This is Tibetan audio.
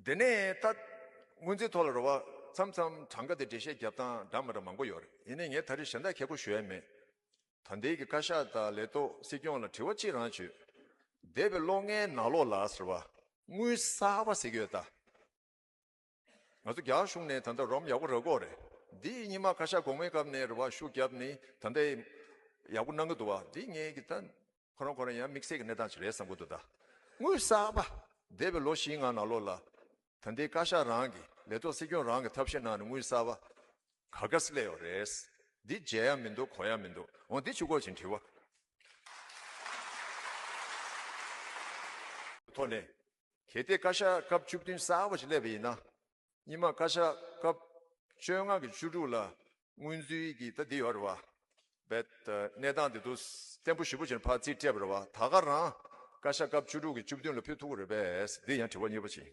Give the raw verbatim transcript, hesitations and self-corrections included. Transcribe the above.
དེ་ནས་ད་སྔོན་རྩིས་ཐོག་ལ་རེད་བ། མཚམས་མཚམས་གྲངས་ཀ་དེ་འགྲེལ་བཤད་རྒྱབ་སྟངས་འདྲ་མི་འདྲ་མང་པོ་ཡོད་རེད། ཡིན་ནའི་ངས་ད་རེས་གཞན་དག་ཁྱད་པར་ཞུ་ཡ་མེད། ད་ལྟའི་གི་བཀའ་ཤག་དང་ལས་ཐོག་སྲིད་སྐྱོང་ལ་དྲི་བ་གཅིག་རང་བྱོས། འདས་པའི་ལོ་ལྔའི་ནང་ལོགས་ལ་ཟེར་བ། དངུལ་གསར་པ་ཟེར་གྱི་ཡོད་ད། ང་ཚོ་རྒྱ་གཞུང་ནས་ད་ལྟ་རོམ་ཡག་པོ་རག་གི་ཡོད་རེད། འདི་སྔོན་མ་བཀའ་ཤག་གོང་མའི་སྐབས་ནས་རེད་བ། ཤུགས་བརྒྱབ་ནས་ད་ལྟ་ཡག་པོ་གནང་གི་འདུག་བ། འདི་ངས་གི་ད་ཁོ་རང་ཁོ་རང་ཡང་དམིགས་བསལ་གྱི་གནས་སྟངས་ཅིག་རེད་བསམ་གྱི་འདུག་ད། དངུལ་གསར་པ། འདས་པའི་ལོ་བཞི་ལྔ་ནང་ལོགས་ལ། ད་ལྟའི་བཀའ་ཤག་རང་གི་ལས་ཐོག་སྲིད་སྐྱོང་རང་གི་ཐབས་ཤེས་ནང་ནས་དངུལ་གསར་པ་ག་ག་སེ་སླེབས་ཡོད་རེད། འདི་མཇལ་ཡ་མི་འདུག་གོ་ཡ་མི་འདུག་འོ་འདི་ཆུ་སྐོར་ཅིག་དྲི་བ། ཐོག་ནས། གལ་ཏེ་བཀའ་ཤག་སྐབས་བཅུ་བདུན་གསར་པ་ཞིག་སླེབས་པ་ཡིན་ན། སྔོན་མ་བཀའ་ཤག་སྐབས་བཅོ་ལྔ་གི་བཅུ་དྲུག་ལ་སྔོན་ཚུད་ཀྱི་ད་འདི་ཡོད་རེད་བ། བེད་གནས་སྟངས་འདི་ཚོ་བརྟན་པོ་ཞེ་པོ་ཅིག་ཕར་རྩིས་སྤྲད་པ་རེད་བ། ད་ག་རང་བཀའ་ཤག་སྐབས་བཅུ་དྲུག་གི་བཅུ་བདུན་ལ་ཕུད་ཐུབ་ཀྱི་རེད་པས། འདི་ཡང་དྲི་བ་གཉིས་པ་ཅིག